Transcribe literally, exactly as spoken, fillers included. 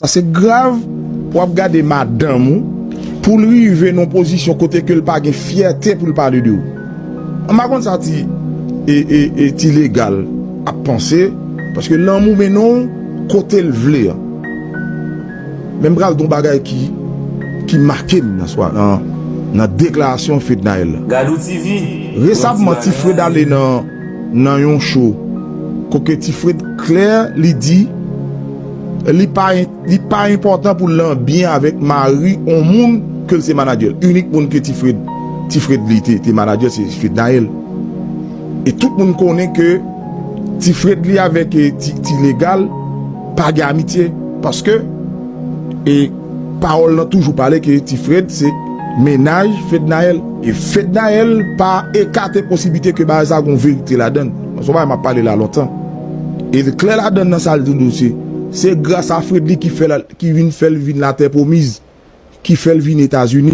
Sa se grav pou w ap gade madanm ou, pou l rive nan yon pozisyon kote ke l pa gen fyète pou l pale de ou. M pa konn sa ti, e, e, e, ti legal ap panse, paske lanmou mennen w kote l vle an. Men m pral di yon bagay ki, ki make m nan swa, nan, nan deklarasyon Fednaelle la. Gadou T V. Resamman, Ti Fred ale nan, nan yon show, kote Ti Fred klè, li di, li pa, li pa enpòtan pou l nan byen avèk mari yon moun ke l se manadjè l. Inik moun ke Ti Fred, Ti Fred li te, te manadjè, se Fednaelle. E tout moun konnen ke Ti Fred li avèk, e, ti, ti legal pa gen amitye. Paske, e, pawòl lan toujou pale ke Ti Fred se mennaj Fednaelle. E Fednaelle pa ekate posiblite ke bagay sa gon verite ladann. Paske bagay m ap pale la lontan. E l klè ladann nan sa l di nou se, se gras a Fred li ki fè l, ki vin fè l vin latè pwomiz, ki fè l vin Etazini.